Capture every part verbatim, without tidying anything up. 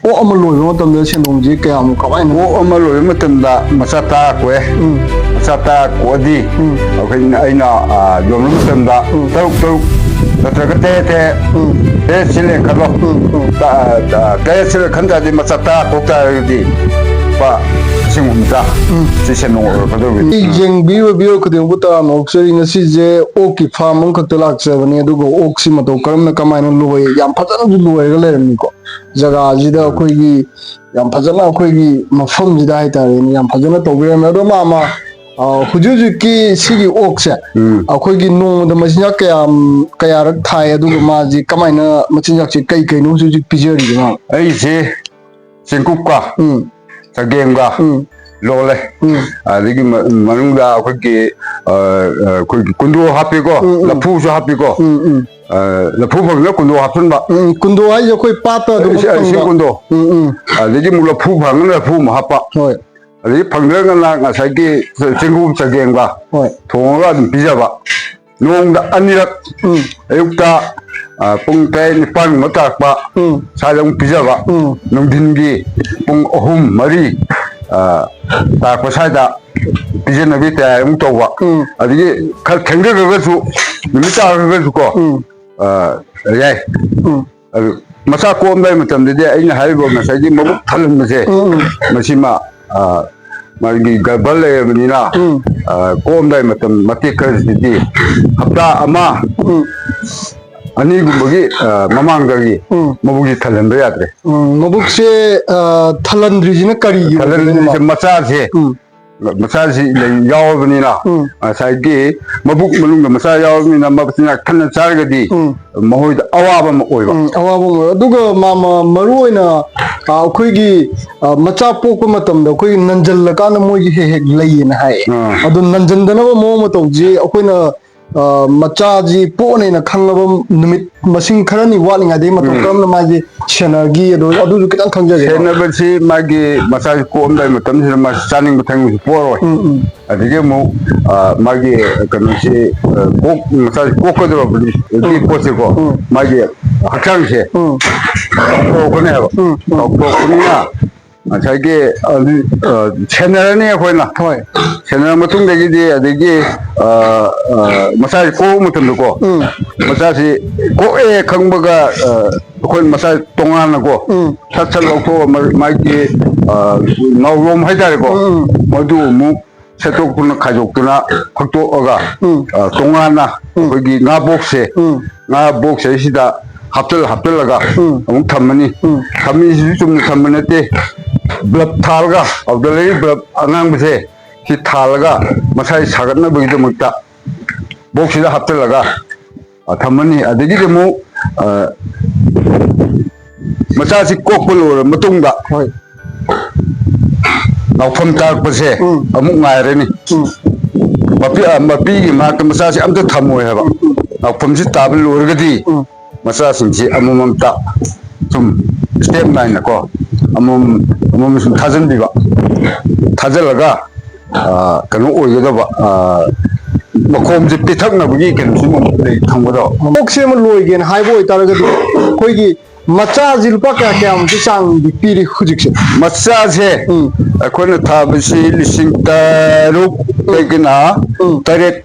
ꯑꯣꯛ ꯑꯃ ꯂꯣꯏꯕ ꯃꯇꯝꯗ ꯁꯦꯟꯗꯣꯡꯁꯤ ꯀꯌꯥꯃꯨꯛ, ꯀꯃꯥꯏꯅ? ꯑꯣꯛ ꯑꯃ ꯂꯣꯏꯕ ꯃꯇꯝꯗ ꯃꯆꯥ ꯇꯔꯥ ꯀꯣꯛꯑꯦ꯫ ꯎꯝ꯫ ꯃꯆꯥ ꯇꯔꯥ ꯀꯣꯛꯑꯗꯤ ꯎꯝ꯫ ꯑꯩꯈꯣꯏꯅ, ꯑꯩꯅ, ꯑ, ꯌꯣꯟꯕ ꯃꯇꯝꯗ ꯎꯝ꯫ ꯇꯔꯨꯛ ꯇꯔꯨꯛ ꯅꯠꯇ꯭ꯔꯒ ꯇꯔꯦꯠ ꯇꯔꯦꯠ, ꯎꯝ꯫ ꯇꯔꯦꯠ ꯁꯤꯜꯂꯦ ꯈꯜꯂꯣ꯫ ꯎꯝ, ꯎꯝ꯫ ꯇ-, ꯑ, ꯇ-, ꯇꯔꯦꯠ ꯁꯤꯜꯂꯦ ꯈꯟ ꯇꯥꯔꯗꯤ ꯃꯆꯥ ꯇꯔꯥ ꯀꯣꯛ ꯇꯥꯔꯒꯗꯤ ꯂꯨꯄꯥ ꯂꯤꯁꯤꯡ ꯍꯨꯝꯐꯨꯇꯔꯥ ꯎꯝ꯫ ꯁꯤ ꯁꯦꯟꯗꯣꯡ ꯑꯣꯏꯔꯛꯀꯗꯧꯔꯤꯕꯅꯤ꯫ ꯑꯩ ꯌꯦꯡꯕꯤꯔꯤꯕ ꯚꯤꯗꯤꯑꯣ ꯈꯨꯗꯤꯡꯃꯛꯄꯨ ꯇꯔꯥꯝꯅ ꯑꯣꯛꯆꯔꯤ꯫ ꯉꯁꯤꯁꯦ ꯑꯣꯛꯀꯤ ꯐꯥꯔꯝ ꯑꯃꯈꯛꯇ ꯂꯥꯛꯆꯕꯅꯤ, ꯑꯗꯨꯒ ꯑꯣꯛꯁꯤ ꯃꯇꯧ ꯀꯔꯝꯅ, ꯀꯃꯥꯏꯅ ꯂꯣꯏ, ꯌꯥꯝ ꯐꯖꯅꯁꯨ ꯂꯣꯏꯔꯒ ꯂꯩꯔꯝꯃꯤꯀꯣ꯫ ꯖꯒꯥꯁꯤꯗ ꯑꯩꯈꯣꯏꯒꯤ ꯌꯥꯝ ꯐꯖꯅ, ꯑꯩꯈꯣꯏꯒꯤ ꯃꯐꯝꯁꯤꯗ ꯍꯥꯏꯇꯥꯔꯦꯅꯦ, ꯌꯥꯝ ꯐꯖꯅ ꯇꯧꯕꯤꯔꯝꯃꯦ꯫ ꯑꯗꯣ ꯃꯥꯃ, ꯑ, ꯍꯧꯖꯤꯛ ꯍꯧꯖꯤꯛꯀꯤ ꯁꯤꯒꯤ ꯑꯣꯛꯁꯦ ꯎꯝ꯫ ꯑꯩꯈꯣꯏꯒꯤ ꯅꯣꯡꯃꯗ ꯃꯆꯤꯟꯖꯥꯛ ꯀꯌꯥꯝ, ꯀꯌꯥꯔꯛ ꯊꯥꯏ, ꯑꯗꯨꯒ ꯃꯥꯁꯤ ꯀꯃꯥꯏꯅ, ꯃꯆꯤꯟꯖꯥꯛꯁꯦ ꯀꯩ ꯀꯩꯅꯣ ꯍꯧꯖꯤꯛ ꯍꯧꯖꯤꯛ ꯄꯤꯖꯔꯤꯁꯦ ꯃꯥ? ꯑꯩꯁꯦ ꯆꯦꯡꯀꯨꯞꯀ ꯎꯝ꯫ ꯆꯒꯦꯝꯒ ꯎꯝ꯫ ꯂꯣꯜꯂꯦ꯫ ꯎꯝ꯫ ꯑꯗꯒꯤ ꯃ-, ꯃꯅꯨꯡꯗ ꯑꯩꯈꯣꯏꯒꯤ, ꯑ, ꯑ, ꯑꯩꯈꯣꯏꯒꯤ ꯀꯨꯟꯗꯣ ꯍꯥꯞꯄꯤꯀꯣ, ꯎꯝ, ꯎꯝ꯫ ꯂꯐꯨꯁꯨ ꯍꯥꯞꯄꯤꯀꯣ꯫ ꯎꯝ, ꯎꯝ꯫ ꯑ, ꯂꯐꯨ ꯐꯪꯉꯒꯅ ꯀꯨꯟꯗꯣ ꯍꯥꯞꯆꯤꯟꯕ꯫ ꯎꯝ, ꯀꯨꯟꯗꯣ ꯍꯥꯏꯁꯦ ꯑꯩꯈꯣꯏ ꯄꯥꯠꯇ ꯑꯗꯨꯝ ꯑ, ꯁꯤ-, ꯐꯪꯕ꯫ ꯁꯤ ꯀꯨꯟꯗꯣ꯫ ꯎꯝ, ꯎꯝ꯫ ꯑꯗꯒꯤ ꯑꯃꯨꯛ ꯂꯐꯨ ꯐꯪꯉꯒꯅ ꯂꯐꯨ ꯑꯃ ꯍꯥꯞꯄ꯫ ꯍꯣꯏ꯫ ꯑꯗꯒꯤ ꯐꯪꯗ꯭ꯔꯒꯅ ꯉꯁꯥꯏꯒꯤ ꯆꯦꯡꯒꯨꯝ ꯆꯒꯦꯝꯒ ꯍꯣꯏ꯫ ꯊꯣꯡꯉꯒ ꯑꯗꯨꯝ ꯄꯤꯖꯕ꯫ ꯅꯣꯡꯃꯗ ꯑꯅꯤꯔꯛ, ꯎꯝ꯫ ꯑꯌꯨꯛꯇ, ꯑ, ꯄꯨꯡ ꯇꯔꯦꯠ ꯅꯤꯄꯥꯟꯒꯨꯝꯕ ꯇꯥꯔꯛꯄ ꯎꯝ꯫ ꯁ꯭ꯋꯥꯏꯗ ꯑꯃꯨꯛ ꯄꯤꯖꯕ, ꯎꯝ꯫ ꯅꯨꯡꯊꯤꯟꯒꯤ ꯄꯨꯡ ꯑꯍꯨꯝ ꯃꯔꯤ, ꯑ, ꯇꯥꯔꯛꯄ ꯁ꯭ꯋꯥꯏꯗ ꯄꯤꯖꯅꯕꯒꯤ ꯇꯌꯥꯔꯤ ꯑꯃꯨꯛ ꯇꯧꯕ꯫ ꯎꯝ꯫ ꯑꯗꯒꯤ ꯈꯔ ꯊꯦꯡꯊꯈ꯭ꯔꯒꯁꯨ, ꯅꯨꯃꯤꯠ ꯇꯥꯈ꯭ꯔꯒꯁꯨ ꯀꯣ, ꯎꯝ꯫ ꯑ, ꯌꯥꯏ꯫ ꯎꯝ꯫ ꯑꯗꯨ ꯃꯆꯥ ꯀꯣꯛꯑꯝꯗꯥꯏ ꯃꯇꯝꯗꯗꯤ ꯑꯩꯅ ꯍꯥꯏꯔꯤꯕ ꯉꯁꯥꯏꯒꯤ ꯃꯕꯨꯛ ꯊꯜꯍꯟꯕꯁꯦ, ꯎꯝ, ꯎꯝ꯫ ꯃꯁꯤꯃ, ꯑ, ꯃꯥꯒꯤ ꯒꯔꯚ ꯂꯩꯔꯕꯅꯤꯅ, ꯎꯝ꯫ ꯑ, ꯀꯣꯛꯑꯝꯗꯥꯏ ꯃꯇꯝ ꯃꯇꯦꯛ ꯈꯔꯁꯤꯗꯤ ꯍꯞꯇꯥ ꯑꯃ, ꯎꯝ꯫ ꯑꯅꯤꯒꯨꯝꯕꯒꯤ, ꯑ, ꯃꯃꯥꯡꯗꯒꯤ ꯎꯝ꯫ ꯃꯕꯨꯛꯁꯤ ꯊꯜꯍꯟꯕ ꯌꯥꯗ꯭ꯔꯦ꯫ ꯎꯝ, ꯃꯕꯨꯛꯁꯦ, ꯑ, ꯊꯜꯍꯟꯗ꯭ꯔꯤꯁꯤꯅ ꯀꯔꯤꯒꯤ ꯑꯣꯏꯗꯣꯏꯅꯣ? ꯊꯜꯍꯟꯗ꯭ꯔꯤꯁꯦ ꯃꯆꯥꯁꯦ ꯎꯝ꯫ ꯃꯆꯥꯁꯤ ꯂꯩ ꯌꯥꯎꯔꯕꯅꯤꯅ, ꯎꯝ꯫ ꯉꯁꯥꯏꯒꯤ ꯃꯕꯨꯛ ꯃꯅꯨꯡꯗ ꯃꯆꯥ ꯌꯥꯎꯔꯕꯅꯤꯅ ꯃꯆꯤꯟꯖꯥꯛ ꯊꯟꯅ ꯆꯥꯔꯒꯗꯤ ꯎꯝ꯫ ꯃꯈꯣꯏꯗ ꯑꯋꯥꯕ ꯑꯃ ꯑꯣꯏꯕ꯫ ꯎꯝ, ꯑꯋꯥꯕ ꯑꯃ ꯑꯣꯏꯕ꯫ ꯑꯗꯨꯒ ꯃꯥ-, ꯃꯥ-, ꯃꯔꯨ ꯑꯣꯏꯅ, ꯑ, ꯑꯩꯈꯣꯏꯒꯤ, ꯑ, ꯃꯆꯥ ꯄꯣꯛꯄ ꯃꯇꯝꯗ ꯑꯩꯈꯣꯏꯒꯤ ꯅꯟꯖꯜꯂꯀꯥꯟꯗ ꯃꯣꯏꯒꯤ ꯍꯦꯛ ꯍꯦꯛ ꯂꯩꯌꯦꯅ ꯍꯥꯏꯌꯦ꯫ ꯑꯥ꯫ ꯑꯗꯣ ꯅꯟꯖꯟꯗꯅꯕ ꯃꯑꯣꯡ ꯃꯇꯧꯁꯤ ꯑꯩꯈꯣꯏꯅ ꯑ, ꯃꯆꯥꯁꯤ ꯄꯣꯛꯑꯅꯦꯅ ꯈꯪꯉꯕ ꯅꯨꯃꯤꯠ ꯃꯁꯤꯡ ꯈꯔꯅꯤ ꯋꯥꯠꯂꯤꯉꯩꯗꯒꯤ ꯃꯇꯧ ꯎꯝ꯫ ꯀꯔꯝꯅ ꯃꯥꯒꯤ ꯁꯦꯟꯅꯒꯤ, ꯑꯗꯣ ꯑꯗꯨꯁꯨ ꯈꯤꯇꯪ ꯈꯪꯖꯒꯦ꯫ ꯁꯦꯟꯅꯕꯁꯤ ꯃꯥꯒꯤ ꯃꯆꯥꯁꯤ ꯀꯣꯛꯑꯝꯗꯥꯏ ꯃꯇꯝꯁꯤꯗ ꯃꯥꯁꯤ ꯆꯥꯅꯤꯡꯕ ꯊꯛꯅꯤꯡꯕꯁꯨ ꯄꯣꯛꯑꯔꯣꯏ꯫ ꯎꯝ, ꯎꯝ꯫ ꯑꯗꯒꯤ ꯑꯃꯨꯛ, ꯑ, ꯃꯥꯒꯤ ꯀꯩꯅꯣꯁꯤ, ꯑ, ꯀꯣꯛ ꯃꯆꯥꯁꯤ ꯀꯣꯛꯀꯗꯧꯔꯕꯗꯤ ꯎꯝ꯫ ꯄꯣꯠꯁꯤꯀꯣ, ꯎꯝ꯫ ꯃꯥꯒꯤ ꯍꯛꯆꯥꯡꯁꯦ ꯎꯝ꯫ ꯆꯥꯎꯊꯣꯛꯀꯅꯦꯕ꯫ ꯎꯝ, ꯎꯝ꯫ ꯆꯥꯎꯊꯣꯛꯄꯅꯤꯅ ꯉꯁꯥꯏꯒꯤ, ꯑ, ꯑ, ꯁꯦꯟꯅꯔꯅꯤ ꯑꯩꯈꯣꯏꯅ꯫ ꯍꯣꯏ꯫ ꯁꯦꯟꯅꯔ ꯃꯇꯨꯡꯗꯒꯤꯗꯤ ꯑꯗꯒꯤ, ꯑ, ꯑ, ꯃꯆꯥꯁꯤ ꯀꯣꯛꯄ ꯃꯇꯝꯗꯀꯣ, ꯎꯝ꯫ ꯃꯆꯥꯁꯤ ꯀꯣꯛꯑꯦ ꯈꯪꯕꯒ, ꯑ, ꯑꯩꯈꯣꯏ ꯃꯆꯥ ꯇꯣꯉꯥꯟꯅꯀꯣ, ꯎꯝ꯫ ꯁꯠ ꯁꯠ ꯂꯧꯊꯣꯛꯑꯒ ꯃꯥ-, ꯃꯥꯒꯤ, ꯑ, ꯉꯥꯎꯔꯣꯝ ꯍꯥꯏꯇꯥꯔꯦꯀꯣ, ꯎꯝ, ꯎꯝ꯫ ꯃꯗꯨ ꯑꯃꯨꯛ ꯁꯦꯠꯇꯣꯛꯇꯨꯅ, ꯈꯥꯏꯗꯣꯛꯇꯨꯅ, ꯈꯣꯛꯇꯣꯛꯑꯒ, ꯎꯝ꯫ ꯑ, ꯇꯣꯉꯥꯟꯅ ꯎꯝ꯫ ꯑꯩꯈꯣꯏꯒꯤ ꯉꯥ ꯕꯣꯛꯁꯁꯦ, ꯎꯝ꯫ ꯉꯥ ꯕꯣꯛꯁꯁꯤꯗ ꯍꯥꯞꯆꯤꯜ ꯍꯥꯞꯆꯤꯜꯂꯒ ꯎꯝ꯫ ꯑꯃꯨꯛ ꯊꯝꯃꯅꯤ꯫ ꯎꯝ꯫ ꯊꯝꯃꯤꯁꯤꯁꯨ ꯆꯨꯝꯅ ꯊꯝꯕ ꯅꯠꯇꯦ, ꯕ꯭ꯂꯕ ꯊꯥꯜꯂꯒ, ꯑꯗꯨꯗ ꯂꯩꯔꯤ ꯕ꯭ꯂꯕ ꯑꯉꯥꯡꯕꯁꯦ ꯁꯤ ꯊꯥꯜꯂꯒ ꯃꯁꯥꯒꯤ ꯁꯥꯒꯠꯅꯕꯒꯤꯗꯃꯛꯇ ꯕꯣꯛꯁꯁꯤꯗ ꯍꯥꯞꯆꯤꯜꯂꯒ, ꯑ, ꯊꯝꯃꯅꯤ꯫ ꯑꯗꯒꯤꯗꯤ ꯑꯃꯨꯛ, ꯑ, ꯃꯆꯥꯁꯤ ꯀꯣꯛꯄ ꯂꯣꯏꯔꯕ ꯃꯇꯨꯡꯗ ꯍꯣꯏ꯫ ꯅꯥꯎꯐꯝ ꯇꯥꯔꯛꯄꯁꯦ ꯎꯝ꯫ ꯑꯃꯨꯛ ꯉꯥꯏꯔꯅꯤ꯫ ꯎꯝ꯫ ꯃꯄꯤ-, ꯑ, ꯃꯄꯤꯒꯤ ꯃꯅꯥꯛꯇ ꯃꯆꯥꯁꯤ ꯑꯝꯇ ꯊꯝꯃꯣꯏ ꯍꯥꯏꯕ꯫ ꯎꯝ, ꯎꯝ꯫ ꯅꯥꯎꯐꯝꯁꯤ ꯇꯥꯕ ꯂꯣꯏꯔꯒꯗꯤ ꯎꯝ꯫ ꯃꯆꯥꯁꯤꯡꯁꯤ ꯑꯃꯃꯝꯇ ꯁꯨꯝ ꯁ꯭ꯇꯦꯞ ꯅꯥꯏꯅꯀꯣ ꯑꯃꯃꯝ ꯑꯃꯃꯝ ꯁꯨꯝ ꯊꯥꯖꯤꯟꯕꯤꯕ꯫ ꯊꯥꯖꯤꯜꯂꯒ, ꯑ, ꯀꯩꯅꯣ ꯑꯣꯏꯒꯗꯕ, ꯑ, ꯃꯈꯣꯝꯁꯦ ꯄꯤꯊꯛꯅꯕꯒꯤ ꯀꯩꯅꯣꯁꯨ ꯑꯃꯨꯛ ꯂꯩ ꯊꯝꯒꯗꯕ꯫ ꯑꯣꯛꯁꯦ ꯑꯃ ꯂꯣꯏꯒꯦꯅ ꯍꯥꯏꯕ ꯑꯣꯏꯇꯥꯔꯒꯗꯤ ꯑꯩꯈꯣꯏꯒꯤ ꯃꯆꯥꯁꯤ ꯂꯨꯄꯥ ꯀꯌꯥ ꯀꯌꯥꯃꯨꯛꯀꯤ ꯆꯥꯡꯗꯤ ꯄꯤꯔꯤ ꯍꯧꯖꯤꯛꯁꯦ? ꯃꯆꯥꯁꯦ ꯎꯝ꯫ ꯑꯩꯈꯣꯏꯅ ꯊꯥꯕꯁꯤ ꯂꯤꯁꯤꯡ ꯇꯔꯨꯛꯇꯒꯤꯅ ꯎꯝ꯫ ꯇꯔꯦꯠ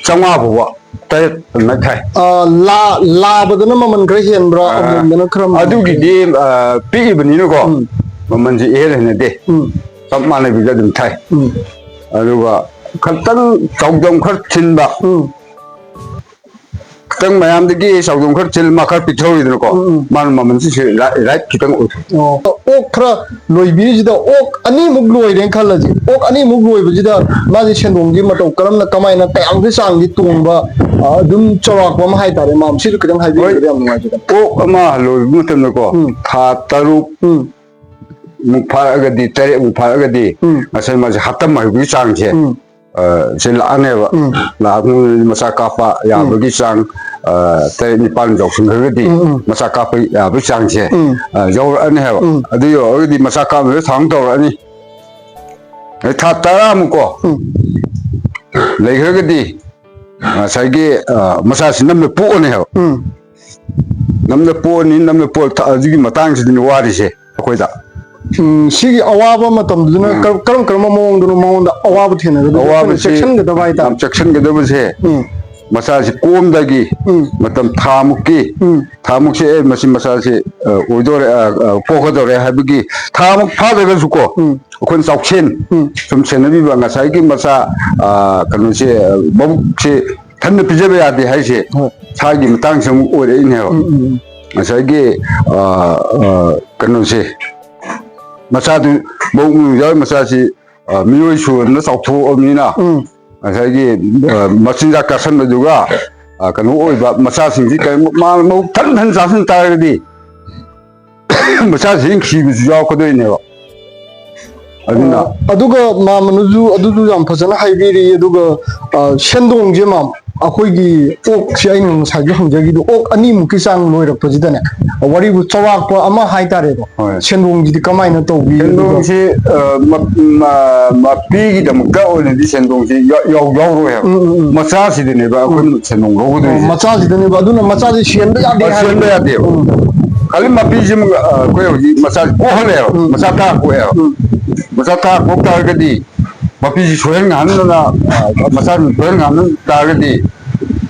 ꯆꯥꯝꯃꯉꯥ ꯐꯥꯎꯕ, ꯇꯔꯦꯠ ꯑꯗꯨꯃꯥꯏꯅ ꯊꯥꯏ꯫ ꯑ, ꯂꯥ-, ꯂꯥꯕꯗꯅ ꯃꯃꯜ ꯈꯔ ꯍꯦꯟꯕ꯭ꯔꯥ, ꯑ, ꯑꯃꯣꯝꯗꯅ ꯈꯔ ꯃꯃꯜ ꯑꯗꯨꯒꯤꯗꯤ, ꯑ, ꯄꯤꯛꯏꯕꯅꯤꯅꯀꯣ ꯎꯝ꯫ ꯃꯃꯜꯁꯦ ꯏꯍꯦꯟ ꯍꯦꯟꯅꯗꯦ꯫ ꯎꯝ꯫ ꯆꯞ ꯃꯥꯟꯅꯕꯤꯗ ꯑꯗꯨꯝ ꯊꯥꯏ꯫ ꯎꯝ꯫ ꯑꯗꯨꯒ ꯈꯤꯇꯪ ꯆꯥꯎꯗꯝ ꯈꯔ ꯊꯤꯟꯕ, ꯎꯝ꯫ ꯈꯤꯇꯪ ꯃꯌꯥꯝꯗꯒꯤ ꯆꯥꯎꯗꯝ ꯈꯔ ꯊꯤꯟ ꯃꯥ ꯈꯔ ꯄꯤꯊꯍꯧꯔꯤꯗꯅꯀꯣ, ꯎꯝ, ꯎꯝ꯫ ꯃꯥꯅ ꯃꯃꯜꯁꯤ ꯁꯤ ꯂꯥꯏ-, ꯂꯥꯏꯠ ꯈꯤꯇꯪ ꯑꯣꯏ꯫ ꯑꯣ, ꯑꯣꯛ ꯈꯔ ꯂꯣꯏꯕꯤꯔꯤꯁꯤꯗ ꯑꯣꯛ ꯑꯅꯤꯃꯨꯛ ꯂꯣꯏꯔꯦꯅ ꯈꯜꯂꯁꯤ꯫ ꯑꯣꯛ ꯑꯅꯤꯃꯨꯛ ꯂꯣꯏꯕꯁꯤꯗ ꯃꯥꯒꯤ ꯁꯦꯟꯗꯣꯡꯒꯤ ꯃꯇꯧ ꯀꯔꯝꯅ, ꯀꯃꯥꯏꯅ, ꯀꯌꯥꯃꯨꯛꯀꯤ ꯆꯥꯡꯗꯤ ꯇꯣꯡꯕ, ꯑ, ꯑꯗꯨꯝ ꯆꯥꯎꯔꯥꯛꯄ ꯑꯃ ꯍꯥꯏꯇꯥꯔꯦ, ꯃꯥꯝ, ꯁꯤꯁꯨ ꯈꯤꯇꯪ ꯍꯣꯏ꯫ ꯍꯥꯏꯕꯤꯔꯒꯗꯤ ꯌꯥꯝ ꯅꯨꯡꯉꯥꯏꯖꯒꯅꯤ꯫ ꯑꯣꯛ ꯑꯃ ꯂꯣꯏꯕ ꯃꯇꯝꯗꯀꯣ, ꯎꯝ꯫ ꯊꯥ ꯇꯔꯨꯛ ꯎꯝ꯫ ꯃꯨꯛ ꯐꯥꯔꯛꯑꯒꯗꯤ, ꯇꯔꯦꯠ ꯃꯨꯛ ꯐꯥꯔꯛꯑꯒꯗꯤ, ꯎꯝ꯫ ꯉꯁꯥꯏ ꯃꯥꯁꯦ ꯍꯥꯞꯇꯝ ꯍꯥꯏꯕꯒꯤ ꯆꯥꯡꯁꯦ, ꯎꯝ꯫ ꯁꯤ ꯂꯥꯛꯑꯅꯦꯕ꯫ ꯂꯥꯛꯑꯕꯅꯤꯅ ꯃꯆꯥ ꯀꯥꯞꯄ ꯌꯥꯕꯒꯤ ꯆꯥꯡ, ꯇꯔꯦꯠ ꯅꯤꯄꯥꯟ ꯌꯧꯁꯤꯟꯈ꯭ꯔꯒꯗꯤ ꯎꯝ, ꯎꯝ꯫ ꯃꯆꯥ ꯀꯥꯞꯄ ꯌꯥꯕꯒꯤ ꯆꯥꯡꯁꯦ ꯎꯝ꯫ ꯌꯧꯔꯛꯑꯅꯤ ꯍꯥꯏꯕ꯫ ꯎꯝ꯫ ꯑꯗꯨ ꯌꯧꯔꯒꯗꯤ ꯃꯆꯥ ꯀꯥꯞꯅꯕ ꯊꯧꯔꯥꯡ ꯇꯧꯔꯛꯑꯅꯤ꯫ ꯑꯗꯩ ꯊꯥ ꯇꯔꯥꯃꯨꯛꯀꯣ ꯎꯝ꯫ ꯂꯩꯈ꯭ꯔꯒꯗꯤ ꯉꯁꯥꯏꯒꯤ ꯃꯆꯥꯁꯤ ꯅꯝꯅ ꯄꯣꯛꯑꯅꯤ ꯍꯥꯏꯕ꯫ ꯎꯝ꯫ ꯅꯝꯅ ꯄꯣꯛꯑꯅꯤ, ꯅꯝꯅ ꯄꯣꯛ ꯑꯗꯨꯒꯤ ꯃꯇꯥꯡꯁꯤꯗꯅꯤ ꯋꯥꯔꯤꯁꯦ ꯑꯩꯈꯣꯏꯗ꯫ ꯎꯝ, ꯁꯤꯒꯤ ꯑꯋꯥꯕ ꯃꯇꯝꯗꯨꯅ ꯎꯝ꯫ ꯀꯔꯝ ꯀꯔꯝ ꯀꯔꯝꯕ ꯃꯑꯣꯡꯗꯅꯣ ꯃꯉꯣꯟꯗ ꯑꯋꯥꯕ ꯊꯦꯡꯅꯒꯗꯣꯏꯁꯦ? ꯑꯩꯈꯣꯏꯅ ꯑꯋꯥꯕꯁꯤ ꯆꯦꯛꯁꯤꯟꯒꯗꯕ ꯍꯥꯏꯇꯥꯔꯦ꯫ ꯌꯥꯝ ꯆꯦꯛꯁꯤꯟꯒꯗꯕꯁꯦ, ꯎꯝ꯫ ꯃꯆꯥꯁꯤ ꯀꯣꯝꯗꯒꯤ ꯎꯝ꯫ ꯃꯇꯝ ꯊꯥ ꯃꯨꯛꯀꯤ, ꯎꯝ꯫ ꯊꯥ ꯃꯨꯛꯁꯦ, "ꯑꯦ, ꯃꯁꯤ ꯃꯆꯥꯁꯤ, ꯑ, ꯑꯣꯏꯗꯣꯔꯦ, ꯑ, ꯑ, ꯄꯣꯛꯀꯗꯧꯔꯦ" ꯍꯥꯏꯕꯒꯤ ꯊꯥ ꯃꯨꯛ ꯐꯥꯗ꯭ꯔꯒꯁꯨꯀꯣ, ꯎꯝ꯫ ꯑꯩꯈꯣꯏꯅ ꯆꯥꯎꯁꯦꯟ ꯎꯝ꯫ ꯁꯨꯝ ꯁꯦꯟꯅꯕꯤꯕ, ꯉꯁꯥꯏꯒꯤ ꯃꯆꯥ, ꯑ, ꯀꯩꯅꯣꯁꯦ, ꯑ, ꯃꯕꯨꯛꯁꯦ ꯊꯟꯅ ꯄꯤꯖꯕ ꯌꯥꯗꯦ ꯍꯥꯏꯁꯦ ꯍꯣꯏ꯫ ꯁꯥꯒꯤ ꯃꯇꯥꯡꯁꯦ ꯑꯃꯨꯛ ꯑꯣꯏꯔꯛꯏꯅꯦꯕ꯫ ꯎꯝ, ꯎꯝ, ꯎꯝ꯫ ꯉꯁꯥꯏꯒꯤ, ꯑ, ꯑ, ꯀꯩꯅꯣꯁꯦ, ꯃꯆꯥꯗꯨ ꯃꯕꯨꯛ ꯃꯅꯨꯡ ꯌꯥꯎꯔꯤ ꯃꯆꯥꯁꯤ, ꯑ, ꯃꯤꯑꯣꯏ ꯁꯨꯗꯅ ꯆꯥꯎꯊꯣꯛꯑꯕꯅꯤꯅ, ꯎꯝ꯫ ꯉꯁꯥꯏꯒꯤ, ꯑ, ꯃꯆꯤꯟꯖꯥꯛ ꯆꯥꯁꯟꯕꯗꯨꯒ, ꯑ, ꯀꯩꯅꯣ ꯑꯣꯏꯕ ꯃꯆꯥꯁꯤꯡꯁꯤ ꯀꯔꯤꯒꯨꯝꯕ ꯃꯥ ꯃꯕꯨꯛ ꯊꯟ ꯊꯟ ꯆꯥꯁꯟ ꯇꯥꯔꯒꯗꯤ, ꯃꯆꯥꯁꯤꯡ ꯁꯤꯕꯁꯨ ꯌꯥꯎꯔꯛꯀꯗꯣꯏꯅꯦꯕ꯫ ꯑꯗꯨꯅ ꯑ, ꯑꯗꯨꯒ ꯃꯥꯃꯅꯁꯨ ꯑꯗꯨꯁꯨ ꯌꯥꯝ ꯐꯖꯅ ꯍꯥꯏꯕꯤꯔꯤ꯫ ꯑꯗꯨꯒ, ꯑ, ꯁꯦꯟꯗꯣꯡꯁꯦ, ꯃꯥꯝ, ꯑꯩꯈꯣꯏꯒꯤ ꯑꯣꯛꯁꯦ, ꯑꯩꯅ ꯉꯁꯥꯏꯁꯨ ꯍꯪꯖꯈꯤꯗꯣ, ꯑꯣꯛ ꯑꯅꯤꯃꯨꯛꯀꯤ ꯆꯥꯡ ꯂꯣꯏꯔꯛꯄꯁꯤꯗꯅꯦ, ꯋꯥꯔꯤꯕꯨ ꯆꯥꯎꯔꯥꯛꯄ ꯑꯃ ꯍꯥꯏꯇꯥꯔꯦꯀꯣ, ꯍꯣꯏ꯫ ꯁꯦꯟꯗꯣꯡꯁꯤꯗꯤ ꯀꯃꯥꯏꯅ ꯇꯧꯕꯤ? ꯑꯗꯨꯒ ꯁꯦꯟꯗꯣꯡꯁꯤ, ꯑ, ꯃ-, ꯃ-, ꯃꯄꯤꯒꯤꯗꯃꯛꯇ ꯑꯣꯏꯅꯗꯤ ꯁꯦꯟꯗꯣꯡꯁꯤ ꯌꯥ-, ꯌꯥꯎ-, ꯌꯥꯎꯔꯣꯏ ꯍꯥꯏꯕ꯫ ꯎꯝ, ꯎꯝ, ꯎꯝ꯫ ꯃꯆꯥꯁꯤꯗꯅꯦꯕ ꯑꯩꯈꯣꯏꯅ ꯎꯝ꯫ ꯁꯦꯟꯗꯣꯡ ꯑꯣ, ꯂꯧꯒꯗꯣꯏꯁꯦ꯫ ꯃꯆꯥꯁꯤꯗꯅꯦꯕ꯫ ꯑꯗꯨꯅ ꯃꯆꯥꯁꯤ ꯁꯤꯍꯟꯕ ꯌꯥꯗꯦ ꯑ, ꯍꯥꯏꯕ꯫ ꯁꯤꯍꯟꯕ ꯌꯥꯗꯦꯕ꯫ ꯎꯝ꯫ ꯈꯜꯂꯤ ꯃꯄꯤꯁꯤꯃ, ꯑ, ꯑꯩꯈꯣꯏ ꯍꯧꯖꯤꯛ ꯃꯆꯥꯁꯤ ꯀꯣꯛꯍꯜꯂꯦꯕ꯫ ꯎꯝ꯫ ꯃꯆꯥ ꯇꯔꯥ ꯀꯣꯛꯑꯦꯕ꯫ ꯎꯝ꯫ ꯃꯆꯥ ꯇꯔꯥ ꯀꯣꯛ ꯇꯥꯔꯒꯗꯤ ꯃꯄꯤꯁꯤ ꯁꯣꯏꯍꯟ ꯉꯥꯍꯟꯗꯅ, ꯑ, ꯃꯆꯥꯁꯤꯡ ꯁꯣꯏꯍꯟ ꯉꯥꯍꯟ ꯇꯥꯔꯒꯗꯤ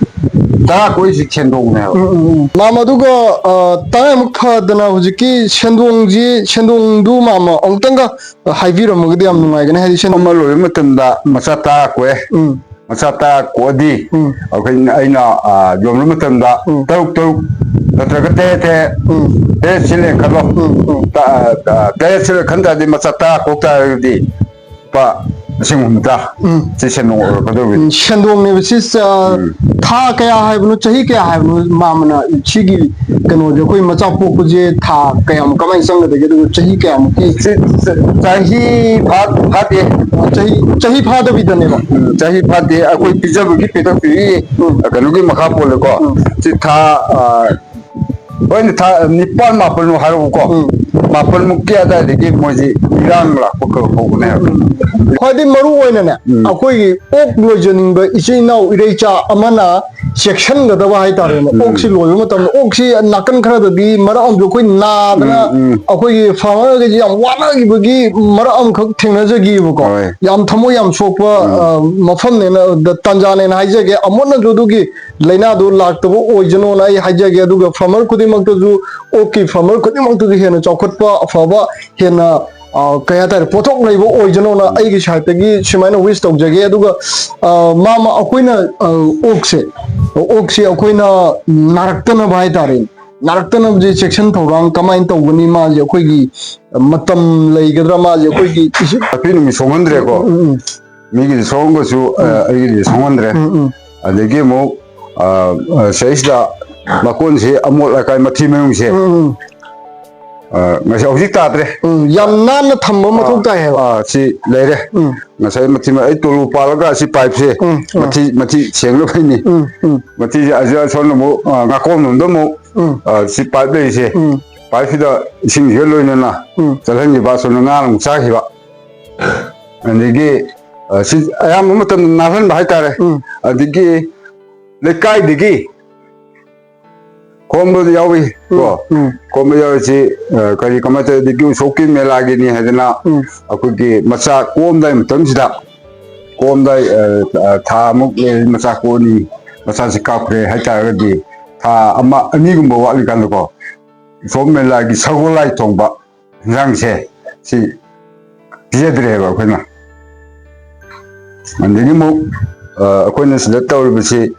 ꯇꯔꯥ ꯀꯣꯛꯏꯁꯤ ꯁꯦꯟꯗꯣꯡꯅꯦꯕ꯫ ꯎꯝ, ꯎꯝ, ꯎꯝ꯫ ꯃꯥꯃ, ꯑꯗꯨꯒ, ꯑ, ꯇꯉꯥꯏꯃꯨꯛ ꯐꯗꯅ ꯍꯧꯖꯤꯛꯀꯤ ꯁꯦꯟꯗꯣꯡꯁꯤ, ꯁꯦꯟꯗꯣꯡꯗꯨ ꯃꯥꯃ ꯑꯃꯨꯛꯇꯪꯒ ꯍꯥꯏꯕꯤꯔꯝꯃꯒꯗꯤ ꯌꯥꯝ ꯅꯨꯡꯉꯥꯏꯒꯅꯤ꯫ ꯍꯥꯏꯗꯤ ꯁꯦꯟ- ꯑꯃ ꯂꯣꯏꯕ ꯃꯇꯝꯗ ꯃꯆꯥ ꯇꯔꯥ ꯀꯣꯛꯑꯦ꯫ ꯎꯝ꯫ ꯃꯆꯥ ꯇꯔꯥ ꯀꯣꯛꯑꯗꯤ ꯎꯝ꯫ ꯑꯩꯈꯣꯏꯅ, ꯑꯩꯅ, ꯑ, ꯌꯣꯟꯕ ꯃꯇꯝꯗ ꯎꯝ꯫ ꯇꯔꯨꯛ ꯇꯔꯨꯛ ꯅꯠꯇ꯭ꯔꯒ ꯇꯔꯦꯠ ꯇꯔꯦꯠ, ꯎꯝ꯫ ꯇꯔꯦꯠ ꯁꯤꯜꯂꯦ ꯈꯜꯂꯣ꯫ ꯎꯝ, ꯎꯝ꯫ ꯇ-, ꯑ, ꯇꯔꯦꯠ ꯁꯤꯜꯂꯦ ꯈꯟ ꯇꯥꯔꯗꯤ ꯃꯆꯥ ꯇꯔꯥ ꯀꯣꯛ ꯇꯥꯔꯒꯗꯤ ꯂꯨꯄꯥ ꯂꯤꯁꯤꯡ ꯍꯨꯝꯐꯨꯇꯔꯥ꯫ ꯎꯝ꯫ ꯁꯤ ꯁꯦꯟꯗꯣꯡ ꯑꯣꯏꯔꯛꯀꯗꯧꯕꯅꯤ꯫ ꯎꯝ, ꯁꯦꯟꯗꯣꯡꯅꯦꯕ ꯁꯤ, ꯑ, ꯎꯝ꯫ ꯊꯥ ꯀꯌꯥ ꯍꯥꯏꯕꯅꯣ, ꯆꯍꯤ ꯀꯌꯥ ꯍꯥꯏꯕꯅꯣ, ꯃꯥꯃꯅ ꯁꯤꯒꯤ ꯀꯩꯅꯣꯁꯦ, ꯑꯩꯈꯣꯏ ꯃꯆꯥ ꯄꯣꯛꯄꯁꯦ ꯊꯥ ꯀꯌꯥꯃꯨꯛ ꯀꯃꯥꯏꯅ ꯆꯪꯒꯗꯒꯦ, ꯑꯗꯨꯒ ꯆꯍꯤ ꯀꯌꯥꯃꯨꯛꯀꯤ? ꯁꯤ ꯆ-, ꯆꯍꯤ ꯐꯥ-, ꯐꯥꯗꯦ꯫ ꯆꯍꯤ, ꯆꯍꯤ ꯐꯥꯗꯕꯤꯗꯅꯦꯕ? ꯎꯝ, ꯆꯍꯤ ꯐꯥꯗꯦ꯫ ꯑꯩꯈꯣꯏ ꯄꯤꯖꯕꯒꯤ ꯄꯤꯊꯛꯄꯤꯔꯤ, ꯎꯝ꯫ ꯀꯩꯅꯣꯒꯤ ꯃꯈꯥ ꯄꯣꯜꯂꯦꯀꯣ꯫ ꯎꯝ꯫ ꯁꯤ ꯊꯥ, ꯑ, ꯍꯣꯏꯅꯦ, ꯊꯥ ꯅꯤꯄꯥꯟ ꯃꯥꯄꯟꯃꯨꯛ ꯍꯥꯏꯔꯛꯎꯀꯣ꯫ ꯎꯝ꯫ ꯃꯥꯄꯟꯃꯨꯛꯀꯤ ꯑꯗꯥꯏꯗꯒꯤ ꯃꯣꯏꯁꯤ ꯏꯔꯥꯡ ꯂꯥꯛꯄ ꯈꯔ ꯍꯧꯕꯅꯦ ꯍꯥꯏꯕ꯫ ꯎꯝ꯫ ꯈ꯭ꯋꯥꯏꯗꯒꯤ ꯃꯔꯨ ꯑꯣꯏꯅꯅꯦ, ꯎꯝ꯫ ꯑꯩꯈꯣꯏꯒꯤ ꯑꯣꯛ ꯂꯣꯏꯖꯅꯤꯡꯕ ꯏꯆꯤꯜ ꯏꯅꯥꯎ ꯏꯔꯩꯆꯥ ꯑꯃꯅ ꯆꯦꯛꯁꯤꯟꯒꯗꯕ ꯍꯥꯏꯇꯥꯔꯦꯅꯦ꯫ ꯎꯝ꯫ ꯑꯣꯛꯁꯤ ꯂꯣꯏꯕ ꯃꯇꯝꯗ ꯑꯣꯛꯁꯤ ꯅꯥꯀꯟ ꯈꯔꯗꯗꯤ ꯃꯔꯛ ꯑꯃꯁꯨ ꯑꯩꯈꯣꯏ ꯅꯥꯗꯅ ꯎꯝ, ꯎꯝ꯫ ꯑꯩꯈꯣꯏꯒꯤ ꯐꯥꯔꯃꯔꯈꯩꯁꯤ ꯌꯥꯝ ꯋꯥꯅꯈꯤꯕꯒꯤ ꯃꯔꯛ ꯑꯃꯈꯛ ꯊꯦꯡꯅꯖꯈꯤꯕꯀꯣ꯫ ꯍꯣꯏ꯫ ꯌꯥꯝ ꯊꯃꯣꯏ ꯌꯥꯝ ꯁꯣꯛꯄ, ꯎꯝ꯫ ꯑ, ꯃꯐꯝꯅꯦꯅ, ꯇꯥꯟꯖꯥꯅꯦꯅ ꯍꯥꯏꯖꯒꯦ꯫ ꯑꯃꯨꯛ ꯍꯟꯅꯁꯨ ꯑꯗꯨꯒꯤ ꯂꯥꯏꯅꯥꯗꯨ ꯂꯥꯛꯇꯕ ꯑꯣꯏꯖꯅꯣꯅ ꯑꯩ ꯍꯥꯏꯖꯒꯦ꯫ ꯑꯗꯨꯒ ꯐꯥꯔꯃꯔ ꯈꯨꯗꯤꯡꯃꯛꯇꯁꯨ, ꯑꯣꯛꯀꯤ ꯐꯥꯔꯃꯔ ꯈꯨꯗꯤꯡꯃꯛꯇꯁꯨ ꯍꯦꯟꯅ ꯆꯥꯎꯈꯠꯄ, ꯑꯐꯕ, ꯍꯦꯟꯅ, ꯑ, ꯀꯩ ꯍꯥꯏꯇꯥꯔꯦ, ꯄꯣꯠꯊꯣꯛ ꯂꯩꯕ ꯑꯣꯏꯖꯅꯣꯅ ꯎꯝ꯫ ꯑꯩꯒꯤ ꯁꯥꯏꯠꯇꯒꯤ ꯁꯨꯃꯥꯏꯅ ꯋꯤꯁ ꯇꯧꯖꯒꯦ꯫ ꯑꯗꯨꯒ, ꯑ, ꯃꯥꯃ ꯑꯩꯈꯣꯏꯅ, ꯑ, ꯑꯣꯛꯁꯦ, ꯑꯣꯛꯁꯦ ꯑꯩꯈꯣꯏꯅ ꯅꯥꯔꯛꯇꯅꯕ ꯍꯥꯏꯇꯥꯔꯦ, ꯅꯥꯔꯛꯇꯅꯕꯁꯦ ꯆꯦꯛꯁꯤꯟ ꯊꯧꯔꯥꯡ ꯀꯃꯥꯏꯅ ꯇꯧꯒꯅꯤ? ꯃꯥꯁꯦ ꯑꯩꯈꯣꯏꯒꯤ ꯃꯇꯝ ꯂꯩꯒꯗ꯭ꯔꯥ? ꯃꯥꯁꯦ ꯑꯩꯈꯣꯏꯒꯤ ꯏꯁꯤꯡ ꯅꯥꯄꯤ ꯅꯨꯃꯤꯠ ꯁꯣꯡꯍꯟꯗ꯭ꯔꯦꯀꯣ꯫ ꯎꯝ, ꯎꯝ, ꯎꯝ꯫ ꯃꯤꯒꯤꯗꯤ ꯁꯣꯡꯍꯟꯕꯁꯨ, ꯑ, ꯎꯝ꯫ ꯑꯩꯒꯤꯗꯤ ꯁꯣꯡꯍꯟꯗ꯭ꯔꯦ꯫ ꯎꯝ, ꯎꯝ꯫ ꯑꯗꯒꯤ ꯑꯃꯨꯛ, ꯑ, ꯑ, ꯁꯤꯗꯩꯁꯤꯗ ꯃꯀꯣꯟꯁꯤ ꯑꯃꯣꯠ ꯑꯀꯥꯏ ꯃꯊꯤ ꯃꯌꯨꯡꯁꯦ, ꯎꯝ, ꯎꯝ꯫ ꯑ, ꯉꯁꯤ ꯍꯧꯖꯤꯛ ꯇꯥꯗ꯭ꯔꯦ꯫ ꯎꯝ, ꯌꯥꯝ ꯅꯥꯟꯅ ꯊꯝꯕ ꯃꯊꯧ ꯑꯥ, ꯇꯥꯏ ꯍꯥꯏꯕ꯫ ꯑꯥ, ꯁꯤ ꯂꯩꯔꯦ꯫ ꯎꯝ꯫ ꯉꯁꯥꯏ ꯃꯊꯤ ꯃ-, ꯑꯩ ꯇꯣꯂꯨ ꯄꯥꯜꯂꯒ ꯑꯁꯤ ꯄꯥꯏꯞꯁꯦ ꯎꯝ, ꯎꯝ꯫ ꯃꯊꯤ, ꯃꯊꯤ ꯁꯦꯡꯅꯕꯩꯅꯤ꯫ ꯎꯝ, ꯎꯝ꯫ ꯃꯊꯤꯁꯦ ꯑꯁꯤ ꯑꯁꯣꯝꯗ ꯑꯃꯨꯛ, ꯑ, ꯉꯥꯀꯣꯝ ꯂꯣꯝꯗ ꯑꯃꯨꯛ, ꯎꯝ꯫ ꯑ, ꯁꯤ ꯄꯥꯏꯞ ꯂꯩꯔꯤꯁꯦ꯫ ꯎꯝ꯫ ꯄꯥꯏꯞꯁꯤꯗ ꯏꯁꯤꯡꯁꯤꯒ ꯂꯣꯏꯅꯅ ꯎꯝ꯫ ꯆꯠꯍꯟꯈꯤꯕ, ꯑꯁꯣꯝꯗ ꯉꯥꯅ ꯑꯃꯨꯛ ꯆꯥꯈꯤꯕ꯫ ꯑꯗꯒꯤ, ꯑ, ꯁꯤ ꯑꯌꯥꯝꯕ ꯃꯇꯝꯗ ꯅꯥꯜꯍꯟꯕ ꯍꯥꯏꯇꯥꯔꯦ꯫ ꯎꯝ꯫ ꯑꯗꯒꯤ ꯂꯩꯀꯥꯏꯗꯒꯤ ꯈꯣꯝꯕꯗ ꯌꯥꯎꯏ ꯀꯣ꯫ ꯎꯝ, ꯎꯝ꯫ ꯈꯣꯝꯕ ꯌꯥꯎꯔꯤꯁꯤ, ꯑ, ꯀꯔꯤ ꯀꯃꯥꯏꯅ ꯇꯧꯔꯤ? ꯑꯗꯒꯤ ꯎꯁꯣꯞꯀꯤ ꯃꯦꯂꯥꯒꯤꯅꯤ ꯍꯥꯏꯗꯅ ꯎꯝ꯫ ꯑꯩꯈꯣꯏꯒꯤ ꯃꯆꯥ ꯀꯣꯝꯗꯥꯏ ꯃꯇꯝꯁꯤꯗ, ꯀꯣꯝꯗꯥꯏ, ꯑ, ꯑ, ꯊꯥ ꯑꯃꯨꯛ ꯂꯩꯔꯗꯤ ꯃꯆꯥ ꯀꯣꯛꯑꯅꯤ, ꯃꯆꯥꯁꯤ ꯀꯥꯞꯈ꯭ꯔꯦ ꯍꯥꯏꯇꯥꯔꯒꯗꯤ ꯊꯥ ꯑꯃ ꯑꯅꯤꯒꯨꯝꯕ ꯋꯥꯠꯂꯤꯀꯥꯟꯗꯀꯣ, ꯎꯁꯣꯞ ꯃꯦꯂꯥꯒꯤ ꯁꯒꯣꯜ ꯂꯥꯏ ꯇꯣꯡꯕ ꯍꯤꯟꯖꯥꯡꯁꯦ ꯁꯤ ꯄꯤꯖꯗ꯭ꯔꯦꯕ ꯑꯩꯈꯣꯏꯅ꯫ ꯑꯗꯒꯤ ꯑꯃꯨꯛ, ꯑ, ꯑꯩꯈꯣꯏꯅ ꯁꯤꯗ ꯇꯧꯔꯤꯕꯁꯤ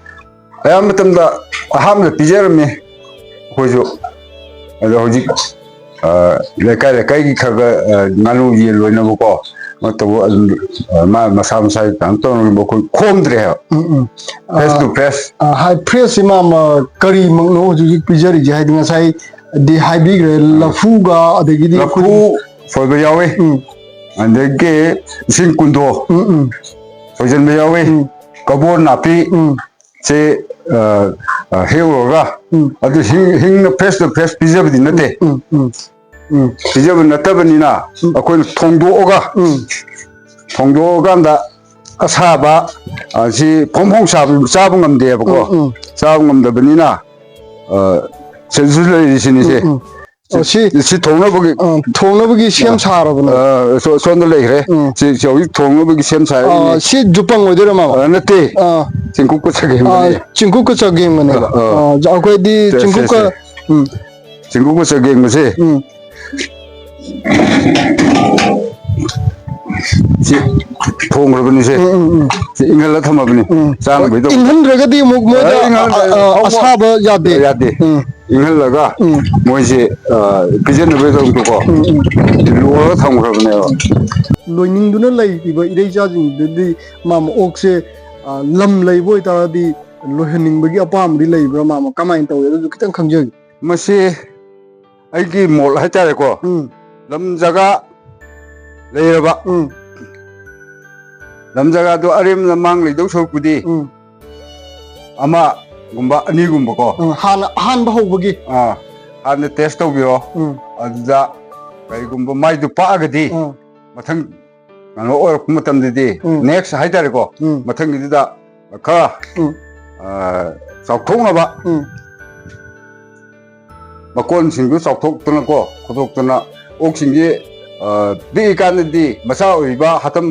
ꯑꯌꯥꯝꯕ ꯃꯇꯝꯗ ꯑꯍꯥꯟꯕꯗ ꯄꯤꯖꯔꯝꯃꯤ ꯑꯩꯈꯣꯏꯁꯨ꯫ ꯑꯗꯣ ꯍꯧꯖꯤꯛ, ꯑ, ꯂꯩꯀꯥꯏ ꯂꯩꯀꯥꯏꯒꯤ ꯈꯔ ꯈꯔ, ꯑ, ꯉꯥꯅꯨ ꯌꯦꯟ ꯂꯣꯏꯅꯕꯀꯣ, ꯅꯠꯇꯕ ꯑꯗꯨꯝ, ꯑ, ꯃꯥ ꯃꯁꯥ ꯃꯁꯥꯒꯤ ꯀꯩꯅꯣ ꯇꯧꯅꯕ ꯑꯩꯈꯣꯏ ꯈꯣꯝꯗ꯭ꯔꯦ ꯍꯥꯏꯕ꯫ ꯎꯝ, ꯎꯝ꯫ Face to face꯫ ꯑ, ꯍꯥꯏ, fresh ꯁꯤ ꯃꯥ, ꯃ-, ꯀꯔꯤ ꯃꯛꯅꯣ ꯍꯧꯖꯤꯛ ꯍꯧꯖꯤꯛ ꯄꯤꯖꯔꯤꯁꯦ? ꯍꯥꯏꯗꯤ ꯉꯁꯥꯏ ꯗꯤ ꯍꯥꯏꯕꯤꯈ꯭ꯔꯦ, ꯎꯝ꯫ ꯂꯐꯨꯒ ꯑꯗꯒꯤꯗꯤ ꯂꯐꯨ ꯑꯩꯈꯣꯏ ꯁꯣꯏꯕ ꯌꯥꯎꯏ꯫ ꯎꯝ꯫ ꯑꯗꯒꯤ ꯏꯁꯤꯡ ꯀꯨꯟꯗꯣ ꯎꯝ, ꯎꯝ꯫ ꯁꯣꯏꯖꯟꯕ ꯌꯥꯎꯏ꯫ ꯎꯝ꯫ ꯀꯕꯣ ꯅꯥꯄꯤ ꯎꯝ꯫ ꯁꯤ, ꯑ, ꯑ, ꯍꯦꯛꯎꯔꯒ ꯎꯝ꯫ ꯑꯗꯨ ꯍꯤꯡ-, ꯍꯤꯡꯅ face to face ꯄꯤꯖꯕꯗꯤ ꯅꯠꯇꯦ꯫ ꯎꯝ, ꯎꯝ, ꯎꯝ꯫ ꯄꯤꯖꯕ ꯅꯠꯇꯕꯅꯤꯅ ꯎꯝ꯫ ꯑꯩꯈꯣꯏꯅ ꯊꯣꯡꯗꯣꯛꯑꯒ, ꯎꯝ꯫ ꯊꯣꯡꯗꯣꯛꯑꯀꯥꯟꯗ ꯑꯁꯥꯕ, ꯑ, ꯁꯤ ꯐꯣꯡ ꯐꯣꯡ ꯁꯥꯕ ꯆꯥꯕ ꯉꯝꯗꯦꯕꯀꯣ꯫ ꯎꯝ, ꯎꯝ꯫ ꯆꯥꯕ ꯉꯝꯗꯕꯅꯤꯅ, ꯑ, ꯁꯤꯗꯁꯨ ꯂꯩꯔꯤꯁꯤꯅꯤꯁꯦ꯫ ꯎꯝ, ꯎꯝ꯫ ꯑꯣ, ꯁꯤ, ꯁꯤ ꯊꯣꯡꯅꯕꯒꯤ ꯑ, ꯊꯣꯡꯅꯕꯒꯤ ꯁꯦꯝ ꯑ, ꯁꯥꯔꯕꯅꯦ꯫ ꯑ, ꯁꯣ-, ꯁꯣꯝꯗ ꯂꯩꯈ꯭ꯔꯦ꯫ ꯎꯝ꯫ ꯁꯤ, ꯁꯤ ꯍꯧꯖꯤꯛ ꯊꯣꯡꯅꯕꯒꯤ ꯁꯦꯝ ꯁꯥꯔꯤꯅꯤ꯫ ꯑ, ꯁꯤ ꯖꯨꯄꯪ ꯑꯣꯏꯗꯣꯏꯔꯣ, ꯃꯥꯃ? ꯑ, ꯅꯠꯇꯦ꯫ ꯑ꯫ ꯆꯦꯡꯀꯨꯞꯀ ꯆꯒꯦꯝꯒꯅꯦ꯫ ꯑ, ꯆꯦꯡꯀꯨꯞꯀ ꯆꯒꯦꯝꯒꯅꯦꯕ꯫ ꯑ, ꯑ꯫ ꯑ, ꯑꯩꯈꯣꯏꯗꯤ ꯁꯦ, ꯁꯦ, ꯆꯦꯡꯀꯨꯞꯀ, ꯁꯦ꯫ ꯎꯝ꯫ ꯆꯦꯡꯀꯨꯞꯀ ꯆꯒꯦꯝꯒꯁꯦ꯫ ꯎꯝ꯫ ꯁꯤ ꯊꯣꯡꯈ꯭ꯔꯕꯅꯤꯁꯦ꯫ ꯎꯝ, ꯎꯝ, ꯎꯝ꯫ ꯁꯤ ꯏꯪꯍꯜꯂ ꯊꯝꯃꯕꯅꯤ꯫ ꯎꯝ꯫ ꯆꯥꯅꯕꯩꯗꯧꯕ꯫ ꯏꯪꯍꯟꯗ꯭ꯔꯒꯗꯤ ꯑꯃꯨꯛ ꯃꯣꯏꯗ, ꯑ, ꯏꯪꯍꯜꯂ-, ꯑ, ꯑ, ꯍꯧꯕ ꯑꯁꯥꯕ ꯌꯥꯗꯦ꯫ ꯌꯥꯗꯦ꯫ ꯎꯝ꯫ ꯏꯪꯍꯜꯂꯒ ꯎꯝ꯫ ꯃꯣꯏꯁꯦ, ꯑ, ꯄꯤꯖꯅꯕꯒꯤꯗꯃꯛꯇꯀꯣ ꯎꯝ, ꯎꯝ꯫ ꯂꯣꯛꯑꯒ ꯊꯝꯈ꯭ꯔꯕꯅꯦꯕ꯫ ꯂꯣꯏꯅꯤꯡꯗꯨꯅ ꯂꯩꯔꯤꯕ ꯏꯔꯩꯆꯥꯁꯤꯡꯗꯨꯗꯤ ꯃꯥ ꯑꯣꯛꯁꯦ, ꯑ, ꯂꯝ ꯂꯩꯕ ꯑꯣꯏꯇꯥꯔꯗꯤ ꯂꯣꯏꯍꯟꯅꯤꯡꯕꯒꯤ ꯑꯄꯥꯝꯕꯗꯤ ꯂꯩꯕ꯭ꯔꯥ, ꯃꯥꯃ? ꯀꯃꯥꯏꯅ ꯇꯧꯋꯤ? ꯑꯗꯨꯁꯨ ꯈꯤꯇꯪ ꯈꯪꯖꯒꯦ꯫ ꯃꯁꯤ ꯑꯩꯒꯤ ꯃꯣꯠ ꯍꯥꯏꯇꯥꯔꯦꯀꯣ꯫ ꯎꯝ꯫ ꯂꯝ ꯖꯒꯥ ꯂꯩꯔꯕ, ꯎꯝ꯫ ꯂꯝ ꯖꯒꯥꯗꯣ ꯑꯔꯦꯝꯕꯗ ꯃꯥꯡ ꯂꯩꯗꯧ ꯁꯔꯨꯛꯄꯨꯗꯤ ꯎꯝ꯫ ꯑꯃꯒꯨꯝꯕ ꯑꯅꯤꯒꯨꯝꯕꯀꯣ꯫ ꯎꯝ, ꯍꯥꯟꯅ ꯑꯍꯥꯟꯕ ꯍꯧꯕꯒꯤ꯫ ꯑꯥ, ꯍꯥꯟꯅ test ꯇꯧꯕꯤꯔꯣ꯫ ꯎꯝ꯫ ꯑꯗꯨꯗ ꯀꯔꯤꯒꯨꯝꯕ ꯃꯥꯏꯗꯨ ꯄꯥꯛꯑꯒꯗꯤ ꯎꯝ꯫ ꯃꯊꯪ ꯀꯩꯅꯣ ꯑꯣꯏꯔꯛꯄ ꯃꯇꯝꯗꯗꯤ, ꯎꯝ꯫ Next ꯍꯥꯏꯇꯥꯔꯦꯀꯣ, ꯎꯝ꯫ ꯃꯊꯪꯒꯤꯗꯨꯗ ꯈꯔ, ꯎꯝ꯫ ꯑ, ꯆꯥꯎꯊꯣꯛꯅꯕ ꯎꯝ꯫ ꯃꯀꯣꯟꯁꯤꯡꯗꯨ ꯆꯥꯎꯊꯣꯛꯇꯅꯀꯣ, ꯈꯣꯠꯇꯣꯛꯇꯅ, ꯑꯣꯛꯁꯤꯡꯁꯤ, ꯑ, ꯄꯤꯛꯏꯀꯥꯟꯗꯗꯤ ꯃꯆꯥ ꯑꯣꯏꯔꯤꯕ ꯍꯥꯇꯝ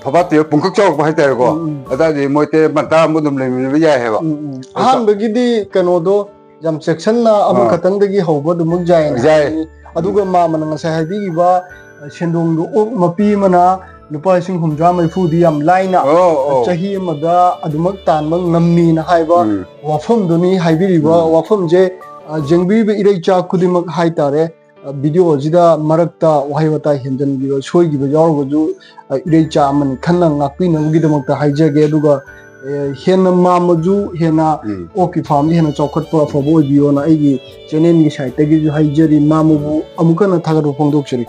ꯐꯕꯥꯠꯇꯦ ꯄꯨꯡꯀꯛ ꯆꯥꯎꯔꯛꯄ ꯍꯥꯏꯇꯥꯔꯦꯀꯣ, ꯎꯝ, ꯎꯝ꯫ ꯑꯗꯥꯏꯗꯤ ꯃꯣꯏ ꯇꯔꯦꯠ ꯇꯔꯥꯃꯨꯛ ꯑꯗꯨꯝ ꯂꯩꯃꯤꯟꯅꯕ ꯌꯥꯏ ꯍꯥꯏꯕ꯫ ꯎꯝ, ꯎꯝ꯫ ꯑꯗꯨ ꯑꯍꯥꯟꯕꯒꯤꯗꯤ ꯀꯩꯅꯣꯗꯣ ꯌꯥꯝ ꯆꯦꯛꯁꯤꯟꯅ ꯑꯥ꯫ ꯑꯃꯈꯛꯇꯪꯗꯒꯤ ꯍꯧꯕ ꯑꯗꯨꯃꯛ ꯌꯥꯏꯅ ꯌꯥꯏ꯫ ꯍꯥꯏꯅꯤꯡꯉꯤ꯫ ꯑꯗꯨꯒ ꯎꯝ꯫ ꯃꯥꯃꯅ ꯉꯁꯥꯏ ꯍꯥꯏꯕꯤꯈꯤꯕ, ꯑ, ꯁꯦꯟꯗꯣꯡꯗꯣ ꯑꯣꯛ ꯃꯄꯤ ꯑꯃꯅ ꯂꯨꯄꯥ ꯂꯤꯁꯤꯡ ꯍꯨꯝꯗ꯭ꯔꯥ ꯃꯔꯤꯐꯨꯗꯤ ꯌꯥꯝ ꯂꯥꯏꯅ ꯑꯣ, ꯑꯣ꯫ ꯆꯍꯤ ꯑꯃꯗ ꯑꯗꯨꯃꯛ ꯇꯥꯟꯕ ꯉꯝꯃꯤꯅ ꯍꯥꯏꯕ ꯎꯝ꯫ ꯋꯥꯐꯝꯗꯨꯅꯤ꯫ ꯍꯥꯏꯕꯤꯔꯤꯕ ꯎꯝ꯫ ꯋꯥꯐꯝꯁꯦ, ꯑ, ꯌꯦꯡꯕꯤꯔꯤꯕ ꯏꯔꯩꯆꯥ ꯈꯨꯗꯤꯡꯃꯛ ꯍꯥꯏꯇꯥꯔꯦ, ꯚꯤꯗꯤꯑꯣ ꯑꯁꯤꯗ ꯃꯔꯛꯇ ꯋꯥꯍꯩ ꯋꯥꯇꯥ ꯍꯦꯟꯖꯟꯈꯤꯕ, ꯁꯣꯏꯈꯤꯕ ꯌꯥꯎꯔꯒꯁꯨ, ꯑ, ꯏꯔꯩꯆꯥ ꯑꯃꯅꯤ ꯈꯟꯅ ꯉꯥꯛꯄꯤꯅꯕꯒꯤꯗꯃꯛꯇ ꯍꯥꯏꯖꯒꯦ꯫ ꯑꯗꯨꯒ, ꯑ, ꯍꯦꯟꯅ ꯃꯥꯝꯃꯁꯨ ꯍꯦꯟꯅ ꯎꯝ꯫ ꯑꯣꯛꯀꯤ ꯐꯥꯔꯝꯁꯤ ꯍꯦꯟꯅ ꯆꯥꯎꯈꯠꯄ ꯑꯐꯕ ꯑꯣꯏꯕꯤꯌꯣꯅ ꯑꯩꯒꯤ ꯆꯦꯅꯦꯜꯒꯤ ꯁꯥꯏꯠꯇꯒꯤꯁꯨ ꯍꯥꯏꯖꯔꯤ꯫ ꯃꯥꯝꯃꯕꯨ ꯑꯃꯨꯛ ꯍꯟꯅ ꯊꯥꯒꯠꯄ ꯐꯣꯡꯗꯣꯛꯆꯔꯤ꯫